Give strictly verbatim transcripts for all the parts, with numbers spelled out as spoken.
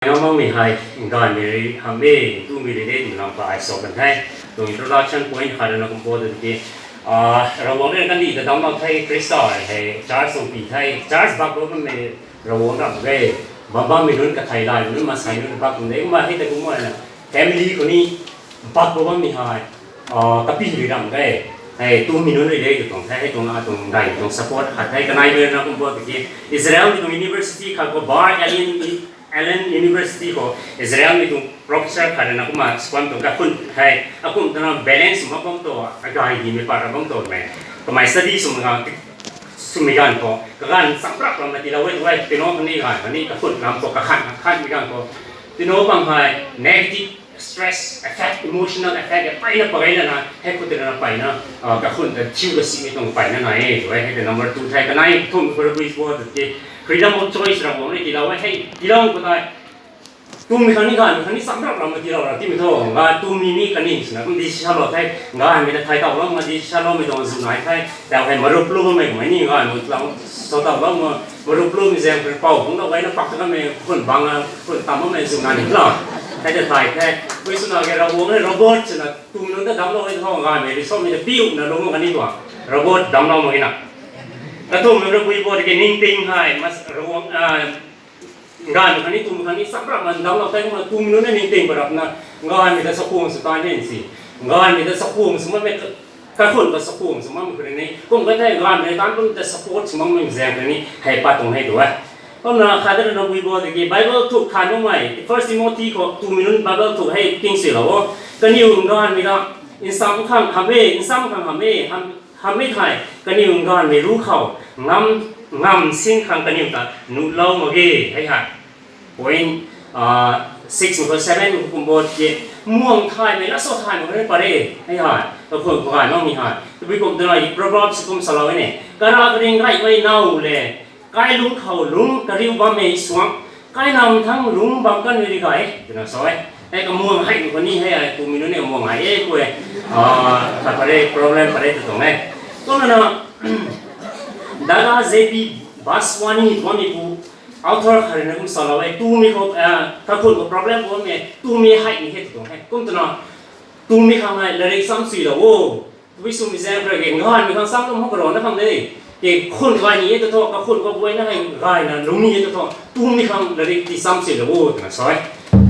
Ngamangmei hei, nganvmei rui hamh e, tumei rui de twna lam pa ai sa kan the. Tuang introduction point khat rui na kum bo tiki, Ravguangc rui kandih ta damclou the, Khrista hei church tuang pi the, church bak bo bammei Ravguangc ram e. Bam bammei nunc kathei laymei nunc maansei nunc bak kum de, kumna hei ta kum na family khou ni bak bo bammei hei, kapi rui ram e. Hei tumei nunc rui de tw tuang the, hei tuang atuang dai tuang support khat the, kaneimei rui na kum bo tiki, Israelmei tuang university khat khou Bar-Ilan, Ilan University khou Israelmei tuang professor khat rui na kumna swan tuang kakhun hei akum twna balance mak bam tu, agay himei pat ra bam tumei, kamei study swmei ganv, swmei ganv khou kaganv chamrak lam na tiilou e tu e, tino khatni ganv khatni kakhun lam khou kakhan kakhanmei ganv khou, tino bang hei negative stress effect, emotional effect e peyna peyna na hei khou tei na peyna kakhun ta thiu kasimei tuang peyna nai e tu e. Hei tei number two the. Kanei thumh khou rui bo tiki, freedom of choice Ravguangc rui tiilou e, hei tiilou khou tei tumei khatni ganvmei khatni chamrak lam na tiilou ra timei thu, ga tumei ni kani swna kum decision lou the, ganvmei ta thay towlou ma decision loumei tuang zu nai the, tau hei marup lu bammei kummei ni ganvmei tuang sa towlou ma, marup lumei zaeng khou pou phungclou gayna pak ta kamei khun bang a khun tam bammei zu nai ni lo. Hei ta thay the, pui swna ke Ravguangc rui robot swna tumei nunc ta damclou e thu ganvmei rui samei ta piuna lung kani tuang robot damclou mak na. Kathumhmei rui bo tiki ningting hei, Ravguangc, ganvmei khatni tumei khatni chamrak lam damclou the kumna tumei nunc na ningting parapna, ganvmei ta sakhwang sw tan the si. Ganvmei ta sakhwang sw makmei, kakhun ta sakhwang sw makmei khou rui ni kum ka the, ganvmei tan kum ta support sw makmei zaeng khou ni hei pat tuang hei tu e. Kumna khat rui na kum bo tiki Bible thuk khat makmei First Timothy khou tumei nunc Bible thuk hei tingsuilou o. Kaniw ganvmei ta nsam khang hamh e, nsam khang hamh e, hamhmei thei kaniw ganvmei ruc khou ngam, ngam sin khang kaniw ta nuhlou mak ge hei hei. Point six khou seven khou kum bo tiki, muang thaymei lat sa thaymei khou pat e hei hei, kakhun khou gay makmei hei. Tabui kum twna Proverbs kum salou e ne, kara karing gaymei now le, kai lungc khou lungc kariu bammei suang, kai nam thang lungc bam kanmei ri gay e twna sa e. Hei kamuang hei khou ni hei ai tumei nunc ni muang hei e khou e, khat pat e, problem pat e tw tuang e. Kumna na Dada J P Vaswani tuanmei pu author khat rui na kum salou e, tumei khou, kakhun khou problem bammei tumei hei ni he tw tuang e. Kum twna tumei khang hei larik cham suilou o. Tabui swmei zaeng khou rui ke ganvmei khang chamlou mak karana khang de, ke khun gay ni e ta thu, kakhun khou guayna hei gayna lungc ni e ta thu, tumei khang larik ti cham suilou o twna sa e.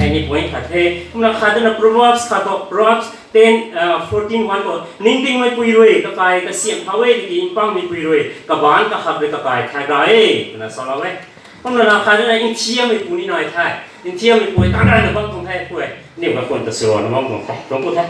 Hei ni point khat the. Kumna khat na Proverbs khat khou, Proverbs ten, fourteen one khou, ningtingmeipui rui kakai kasiamh thau e tiki mpangmeipui rui kabaanc kahak rui kakai thay ga e twna salou e. Kumna na khat na nthiammeipu ni nai the. Nthiammeipu e ta gayna bam tuang the khou e, aniw kakhun ta swrana bam tuang the, tuang pu the.